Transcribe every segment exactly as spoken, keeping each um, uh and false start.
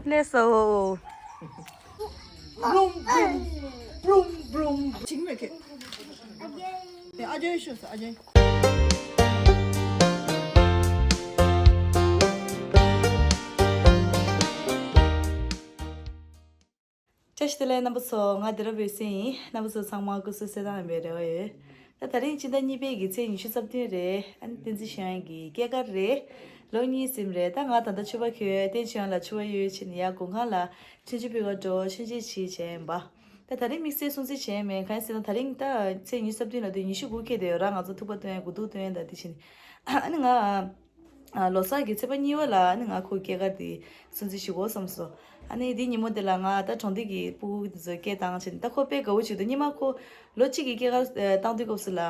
ལགས་སོ། བླུམ་བླུམ་བླུམ་བླུམ། ཅིག་མེད་ཀི། ཨ་ཅེ་ཤོད་ཨ་ཅེ། བཀྲ་ཤིས་བདེ་ལེགས་རྣམ་པ་ཚོ། ང་དེ་ར་བོད་སྲིད་ཡིན། རྣམ་པ་ཚོ་ཚང་མ་སྐུ་གཟུགས་གསལ་ཐང་ཡིན་པའི་རེ་བ་ཡོད། ད་ད་རིང་སྤྱི་ཟླ་གཉིས་པའི་གི་ཚེས་ཉི་ཤུ་རྩ་བདུན་རེད། ཨ་ནི་བསྟན་འཛིན་ཆོས་དབྱངས་ཀྱི་སྐྱེས་སྐར་རེད། ལོ་གཉིས་ཟིན་རེད། ད་ང་ད་ལྟ་ཕྱུ་པ་ཁྱོད་བསྟན་ཆོས་དབྱངས་ལ་ཕྱུ་པ་ཡོད་ཕྱིན་ནས་ཡར་དགོན་ཁང་ལ་མཆོད་མཇལ་ཕུལ་ག་འགྲོ། མཆོད་མཇལ་བྱེད་བྱས་ཡིན་པ། ད་ད་རིང་དམིགས་བསལ་སྲུང་བརྩི་བྱས་མེད། གང་ཡིན་ཟེར་ན་ད་རིང་ད་ཚེས་ཉི་ཤུ་རྩ་བདུན་ལ་དུས་ཉི་ཤུ་དགུ་འཁེལ་བསྡད་ཡོད་ར། ང་ཚོ་ཐུག་པ་བཏོན་དགུ་ཐུག་བཏོན་ད་དེ་བྱས་ནས་ཨ་ནི་ང་ལོ་གསར་གྱི་ཚེས་པ་གཉིས་པ་ལ་ཨ་ནི་ང་ཁོའི་སྐྱེས་སྐར་དེ་སྲུང་བརྩི་ཞུ་དགོས་བསམ་སོང་། ཨ་ནི་དེ་ཉིན་མོ་དེ་ལ་ང་ད་གྲོང་སྡེ་གི་སྤུ་གུ་དེ་ཚོ་སྐད་བཏང་བྱས་ནས་ད་ཁོ་དཔེ་དགའ་བོ་བྱེད་འདུག་སྔོན་མ་ཁོ་ལོ་གཅིག་གི་སྐྱེས་སྐར་བཏང་དུས་སྐབས་སུ་ལ་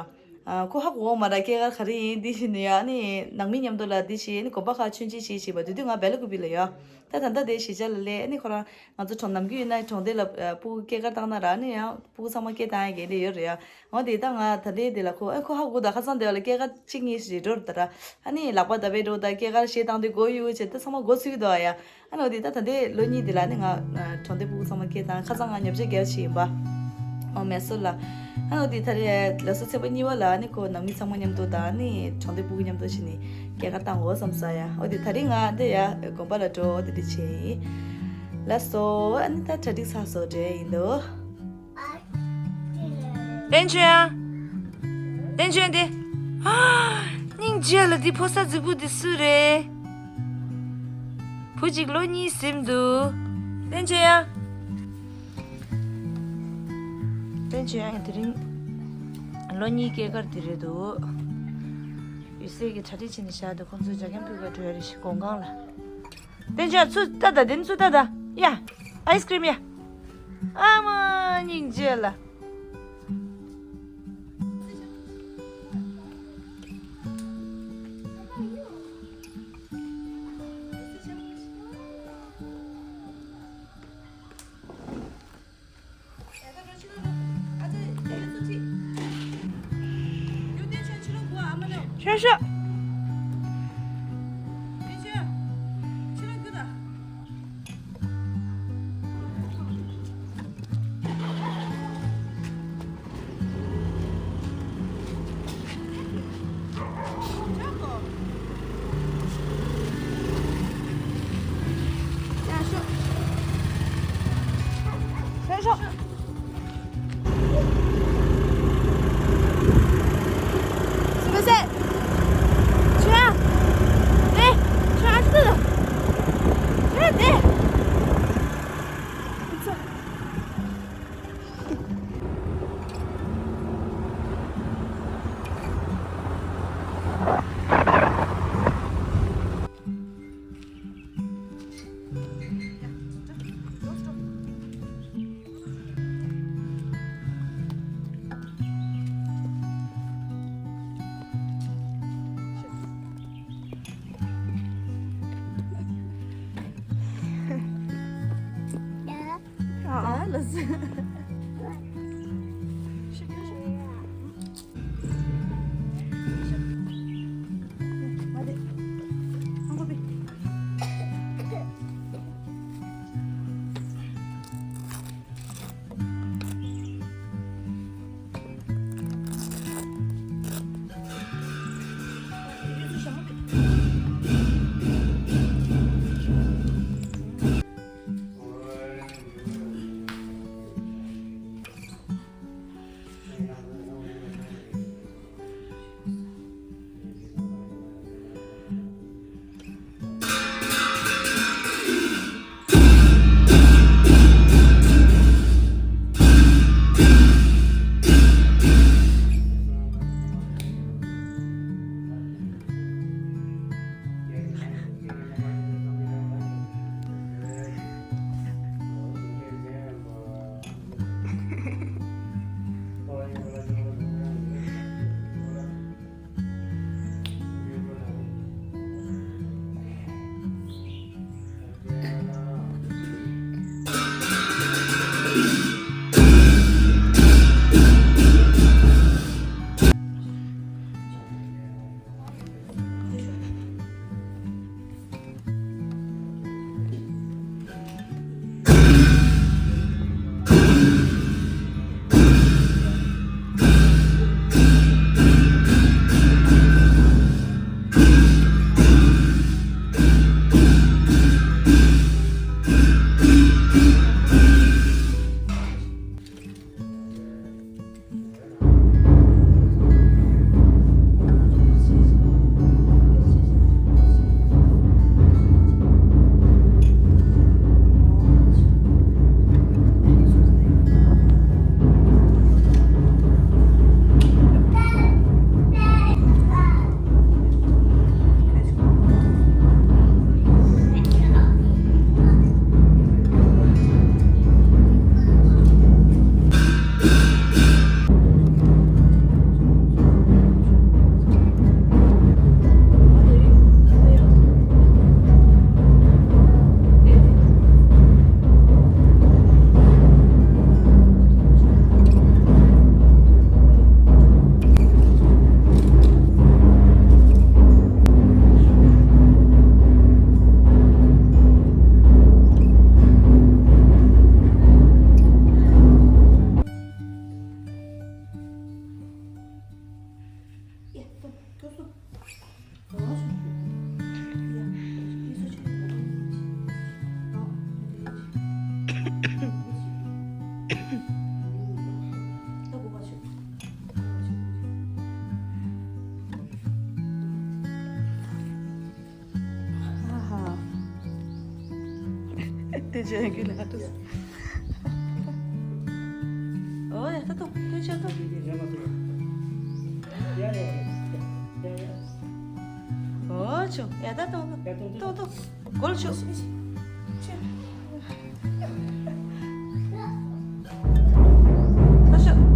ཁོ་ཧ་གོ་མ་ར་སྐྱེས་སྐར་ག་རེ་ཡིན་འདི་བྱས་ནས་ཡ། ཨ་ནི་ནང་མི་མཉམ་དུ་ལ་འདི་བྱས། ཨ་ནི་དགོན་པ་ཁག་མཆོད་མཇལ་བྱས་བྱས་པ་དེ་དུས་ང་སྦེལ་ཀོབ་ལ་ཡོད། ད་ད་ལྟ་དེ་གཞིས་ཆགས་ལ་སླེབས། ཨ་ནི་ཁོ་རང་ང་ཚོ་གྲོང་ནམ་རྒྱུན་ཡིན་ན་གྲོང་སྡེ་ལ་ཨ་སྤུ་གུ་སྐྱེས་སྐར་བཏང་ན་ར། ཨ་ནི་ཡང་སྤུ་གུ་ཚང་མ་སྐད་བཏང་ཡ་གི་དེ་ཡོད་རེད་ཡ། འོ་དེ་ད་ང་ད་ལྟའི་དེ་ལ་ཁོ་ཨ་ཁོ་ཧ་གོ་ད་ཁ་སང་དེ་བ་ལ་སྐྱེས་སྐར་གཅིག་གཉིས་ཤིག་རེད་འགྲོ་རེད་ད་ར། ཨ་ནི་ལག་པ་བརྡབ་པའི་འགྲོ་ད་སྐྱེས་སྐར་གཞས་བཏང་དུས་མགོ་གཡུག་བྱས་ད་ཚང་མ་མགོ་ཚོས་ཀྱི་འདུག་ཨ་ཡ། ཨ་ནི་འོ་དེ་ད་ད་ལྟའི་ལོ་གཉིས་དེ་ལ་ཨ་ནི་ང་གྲོང་སྡེ་སྤུ་གུ་ཚང་མ་སྐད་བཏང་ཁ་སང་ང་ཉབ་ཆ་རྒྱག་ཕྱིན་ཡིན་པ། འོ་མེ་སོར་ལ། ཨ་ནི་འོ་དེ་ད་རེས་ལ་སོ་ཚེས་པ་གཉིས་པ་ལ་ཨ་ནི་ཁོ་ནང་མི་ཚང་མ་མཉམ་དུ་དང་ཨ་ནི་གྲོང་སྡེ་སྤུ་གུ་མཉམ་དུ་བྱས་ནས་སྐྱེས་སྐར་བཏང་དགོས་བསམ་ས་ཡ། འོ་དེ་ད་རིང་ང་འདི་ཡ་དགོན་པ་ལ་འགྲོ་འོ་དེ་འདྲ་བྱས་ཡིན། ལགས་སོ། ཨ་ནི་ད་གྲ་སྒྲིག་ཚར་སོང་འདྲ་ཡིན་འདུག་བསྟན་ཆོས་ཡ། བསྟན་ཆོས་འདི། ཨ། སྙིང་རྗེ་ལ་འདི་ཕོ་གསར་རྫིག་པོ་འདི་སུ་རེད། བུ་གཅིག་ལོ་གཉིས་ཟིན་འདུག་བསྟན་ཆོས་ཡ། བསྟན་ཆོས་ཡ་དེ་རིང་ལོ་གཉིས་སྐྱེས་སྐར་འདི་རེད་འདུག་ཡོད་ཚད་ཀྱི་གྲ་སྒྲིག་བྱས་ནས་བཞག་འདུག་ཁོང་ཚོས་ཇ་ཁྱོན་ཕུལ་ག་འགྲོ་ཡ་རེད་ཤག་དགོན་ཁང་ལ། བསྟན་ཆོས་ཚུར་ལྟ་ད། དེ་ནི་ཚུར་ལྟ་ད། ཡ། ཨའི་སི་ཀྲིམ་ཡ། ཨ་མ་སྙིང་རྗེ་ལ། དེ་བྱས་ཀྱི་ལ་ཏུ། ཨོ་ཡ་ད་ཏོ་ཏེ་ཆ་ཏོ། ཨོ་ཆོ་ཡ་ད་ཏོ་ཏོ་ཏོ་གོལ་ཆོ། ད་ཤོ། ག་ཆེ། ཨ།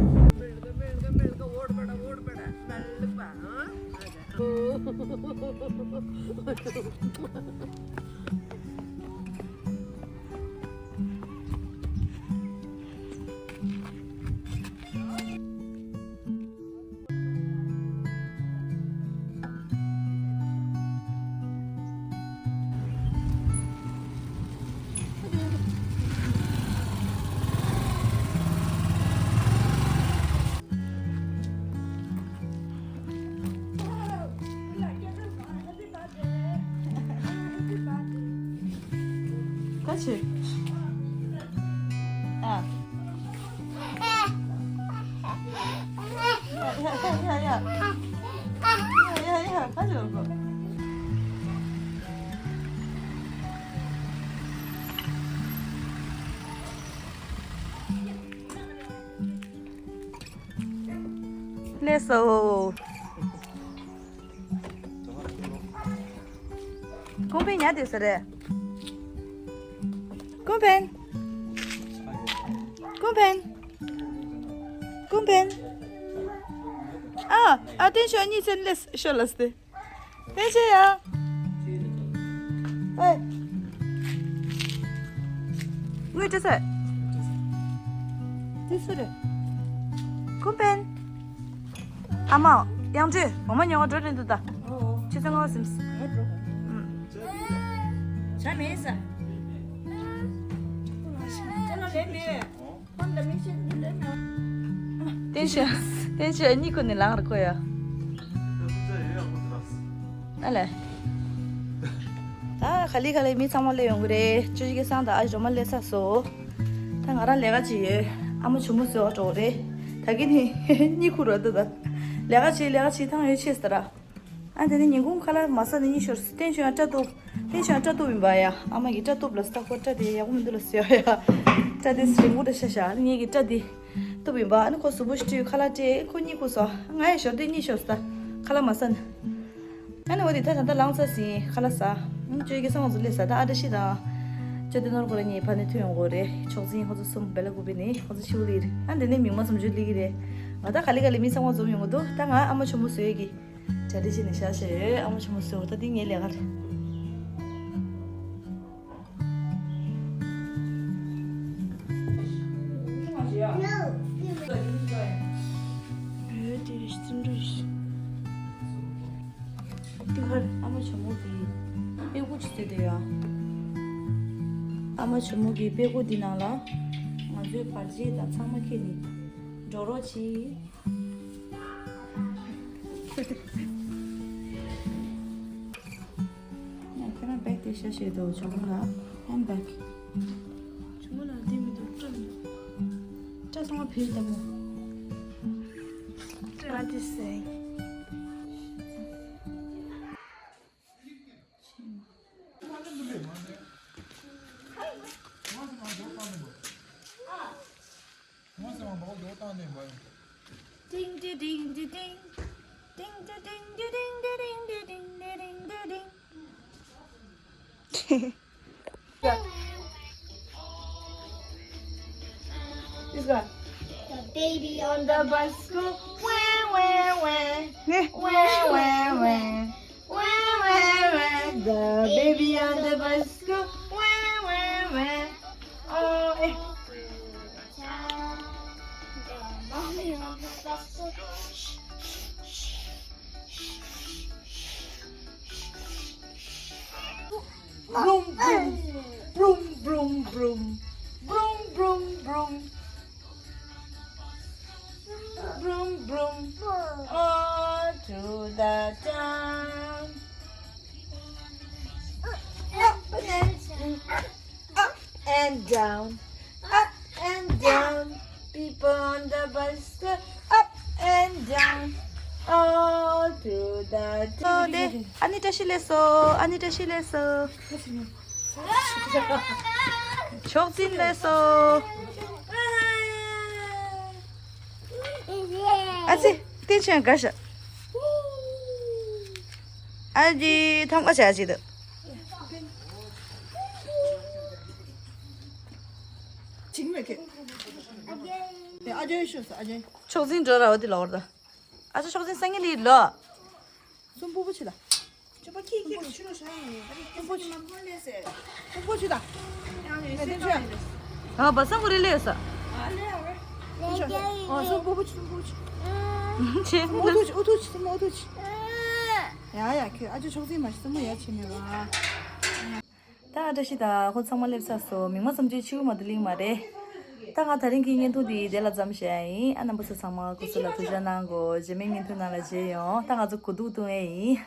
ཡ་ཡ་ཡ་ཡ། ཡ་ཡ་ཡ་ག་ཆེ་གོ། ལེགས་སོ། ཀུན་ཕན་ཉལ་དེ་ས་རེད། ཀུན་ཕན། ཀུན་ཕན། ཀུན་ཕན། ཨ། ཨ་ཏེན་ཤོ་གཉིས་ཚན་ལེས་ཤོ་ལ་སྟེ། ཏེན་ཤོ་ཡ། ཨེ། ངུས་ཏེ་ས། ཏེ་སུ་རེད། ཀུན་ཕན། ཨ་མ། ཡང་ཅི། འོ་མ་ཉོ་ག་འགྲོ་རན་འདུག་ད། ཨོ། ཆུ་ཚོད་ལྔ་པ་ཟིན། ང་འགྲོ། ཨུམ། བྱ་མེད་ས། ཁོ་ལ་ལས་མེད། ཁོ་ལ་མི་ཤེས་རྒྱུ་ལས་མེད། ཏེན་ཤོ་ཡ། ཏེན་ཤོ་ཡ་གཉིད་ཁུག་ནས་ལངས་ར་ཁོ་ཡ། ཨ་ལས། ད་ག་ལེ་ག་ལེ་མི་ཚང་མ་སླེབས་ཡོང་གི་རེད། ཅོ་ཅོ་སྐལ་བཟང་དང་ཨ་ཞེ་འགྲོ་མ་སླེབས་ཚར་སོང་། ད་ང་རང་ལས་ཀ་བྱེད་ཡོད། ཨ་མ་ཇོ་མོ་བཟོ་བ་འགྲོ་གི་རེད། ད་གིན་ནི་གཉིད་ཁུག་རོགས་འདུག་ད། ལས་ཀ་བྱེད་ལས་ཀ་བྱེད་ཐང་ཡོད་ཆེ་ཟེར་ར། ཨ་དེ་ནི་ཉིན་གུང་ཁ་ལག་མ་ཟ་ནས་གཉིད་ཤོར། ཏེན་ཤོ་ཡ་སྐྲ་གཏུབ། ཏེན་ཤོ་ཡ་སྐྲ་གཏུབ་ཡིན་པ་ཡ། ཨ་མ་གི་སྐྲ་གཏུབ་ལ་ཟེར། ཁོ་སྐྲ་དེ་ཡག་པོ་མི་འདུག་ལ་ཟེར་ཡ། སྐྲ་དེ་རིང་པོ་འདྲ་ཤ་ཤ། ངེད་ཀྱི་སྐྲ་དེ་གཏུབ་ཡིན་པ། ཨ་ནི་ཁོ་གཟུགས་པོ་ཞིག་བཀྲུས། ཁ་ལག་སྤྲད། ཁོ་གཉིད་ཁུག་སོང་། ང་ཡ་ཞོར་དུ་གཉིད་ཤོར་སོང་། ཁ་ལག་མ་ཟ་ནས། ཨ་ནི་འོ་དེ་ད་ད་ལྟ་ལངས་ཚར་ཟིན། ཁ་ལག་ཟ། ཨ་ཅོ་ཡི་སྐལ་བཟང་ཚོ་སླེབས་ཚར། ད་ཨ་བཀྲ་ཤིས་དང་ཅོ་ཏེ་ནོར་ཁོ་རང་གཉིས་ཕར་ནས་ཐོན་ཡོང་གི་རེད། ཆོག་འཛིན་ཁོ་ཚོ་གསུམ། བེ་ལ་ཀུ་པི་ནི་ཁོ་ཚོ་ཕྱི་པོ་སླེབས་རེད། ཨ་དེ་ནས་མིག་མ་ཙམ་ཅིག་སླེབས་ཀྱི་རེད། ང་ད་ག་ལེ་ག་ལེ་མི་ཚང་མ་འཛོམས་ཡོང་གི་འདུག་ད་ང་ཨ་མ་ཇོ་མོ་བཟོ་ཡས་ཀྱི་གྲ་སྒྲིག་བྱས་ནས་བཞག་བཞག་ཡོད། ཨ་མ་ཇོ་མོ་བཟོ། ད་འདི་ངའི་ལས་ཀ་རེད། འདི་གར་ཨ་མ་ཇོ་མོ་གི་པད་ཁུག་ཅིག་བཟོས་བསྡད་ཡོད། ཨ་མ་ཇོ་མོ་གི་པད་ཁུག་འདི་ནང་ལ་ང་ཚོའི་བར་ཆད་དང་ཚང་མ་ཁྱེར་ནས་འགྲོ་རོགས་གྱིས། ཡང་ཁྱེད་རང་བེག་དེ་ཤ་ཤེད་དོ། ཇོ་མོ་ལ་ཧེན་བེག་ཇོ་མོ་ལ་དེ་མི་འདུག་སྐྲ་མི་འདུག་སྐྲ་ཚང་མ་བུད་ལྟ་མོ། What is saying? Ding, ding, ding, ding, ding. Ding, ding, ding, ding, ding, ding, ding, ding, ding, ding, ding, ding, ding, ding. This guy. The baby on the bicycle, wah, wah, wah. Yeah. Wah, wah, wah. Wah, wah, wah. The baby on the bicycle, wah, wah, wah. Oh, eh. The mommy on the bicycle. Vroom, vroom, vroom, vroom, vroom. Vroom, vroom, vroom. Vroom, vroom. All through the town. Up and up and down, up and down. People on the bus go up and down, all through the ཨ་ནི་བཀྲ་ཤིས་སླེབས་སོང་། ཨ་ནི་བཀྲ་ཤིས་སླེབས་སོང་། མཆོག་འཛིན་སླེབས་སོང་། ཨ་ཙི། བསྟན་ཆོས་དགའ་ཤག་ཨ་ཙི། ཐང་པ་བྱ་ཅིག་འདུག་ཅིག་མེད་ཁེ། ཨ་ཅེ་ཤོག་ཨ་ཅེ། མཆོག་འཛིན་འགྲོ་ར་བ་དེ་ལོག་ར། ཨ་ཅེ་མཆོག་འཛིན་སང་ཉིན་ལི་ལོ། སུམ་པོ་པོ་ཆི་ལ། ཅོ་པ་ཁྱི་ཁྱི་རུ་ཤུ་རུ་ཤ་ཡང་ཡོད། སུམ་པོ་ཆི། སུམ་པོ་ཆི་ད། ཡང་ཡོད་ཤེས་ཀྱང་ཡོད། ཨ་བ་སང་གོ་རེ་ལེ་ཡོད་ས། ཨ་ལེ་ཨ་རེ། ཨ་སུམ་པོ་པོ་ཆི། སུམ་པོ་ཆི། ཆེ། སུམ་པོ་ཐུ་ཆི། ཨུ་ཐུ་ཆི། སུམ་པོ་ཐུ་ཆི། ཡ་ཡ་ཁྱོད་ཨ་ཅེ་མཆོག་འཛིན་མ་ཤི་སུམ་པོ་ཡ་ཆེ་མེད་བ། ད་བཀྲ་ཤིས་དང་ཁོ་ཚང་མ་སླེབས་ཚར་སོང་། མིག་མ་ཙམ་ཅིག་ཆིའུ་མ་དུ་ལིང་མ་རེད། ད་ང་དེ་རིང་གི་བརྙན་ཐུང་འདི་དེ་ལ་མཚམས་བཞག་ཡིན། ཨ་རྣམ་པ་ཚོ་ཚང་མ་སྐུ་གཟུགས་ལ་ཐུགས་ཅག་གནང་གོ། རྗེས་མའི་བརྙན་ཐུང་ནང་ལ་མཇལ་ཡོང་། ད་ང་ཚོ་གོ་སྡུག་བཏུང་ཡས་ཡིན།